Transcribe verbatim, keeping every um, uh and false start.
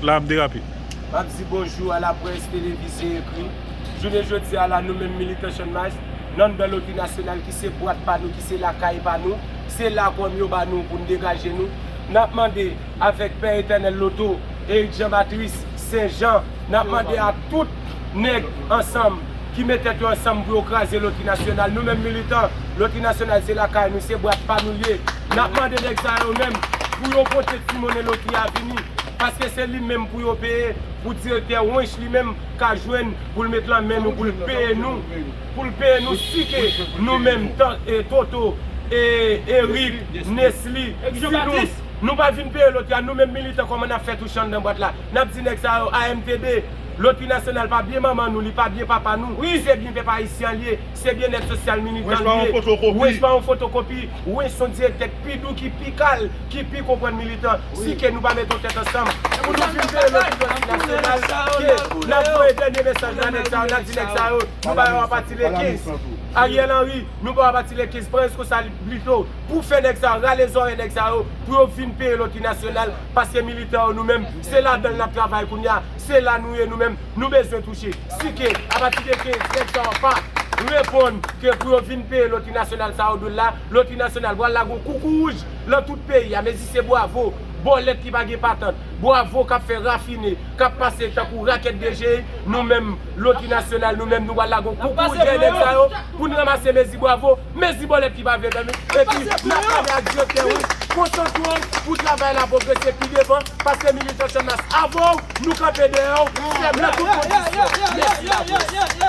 La ap derape. M ap di bonjou a laprès televize ekri. Jounen jodi a la, nou menm militan Channmas, nan anndan Lotri Nasyonal ki se bwat pa nou, ki se lakay pa nou, se la kòm yo ba nou pou n degaje nou. N ap mande avèk Pè Etènèl Loto, Erik Jean Batris, Sen Jan, n ap mande a tout nèg ansanm ki met tèt yo ansanm pou yo kraze Lotri Nasyonal. Nou menm militan, Lotri Nasyonal se lakay nou, se bwat pa nou l ye. N ap mande nèg sa yo menm pou yo pote ti monnen lotri a vini. Paske se li menm pou yo peye, pou direktè Wench li menm ka jwenn pou l met lan men nou, pou l peye nou, pou l peye nou sike nou menm, tan, e, Toto, e, Erik, Nesly, si nou, nou pa vin peye lotri a, nou menm militan kòman n ap fè touche anndan bwat la? N ap di nèg sa yo, A M T D, Lotri Nasyonal pa byen manman nou, li pa byen papa nou, se byen pèp ayisyen an l ye. Se byennèt sosyal militan li ye. Wench pa yon fotokopi. Wench se yon direktè k pi dou, ki pi kal, ki pi konprann militan. Si ke nou pa mete yon tèt ansanm pou nou vin veye lòt lidè nasyonal, ke n ap voye dènye mesaj la nèg sa yo, n ap di nèg sa yo, nou ba yo apati le kenz. Ariel Henry, nou ba yo apati le kenz, pran reskonsablite w pou fè nèg sa yo, rale zòrèy nèg sa yo, pou yo vin peye lotri nasyonal, paske militan yo nou menm, se ladan l n ap travay kounye a, se la nou ye nou menm, nou bezwen touche. Si ke, apati de kenz, nèg sa yo pa reponn ke pou yo vin peye lotri nasyonal sa yo dwe l la, lotri nasyonal pral lage yon koukou wouj lan tout peyi a. Mezi se bwavo, bòlèt ki pa gen patant, bwavo k ap fè rafine, k ap pase tankou rakèt D J I, nou menm, lotri nasyonal, nou menm, nou pral lage yon koukou wouj dèyè nèg sa yo, pou n ranmase mezi bwavo, mezi bòlèt ki pa vle dòmi. Epi, n ap pale ak direktè Wench, konsantre w pou travay la pwogrese pi devan, paske militan Channmas avè w, nou kanpe dèyè w, fèm nan tout kondisyon. Mèsi laprès.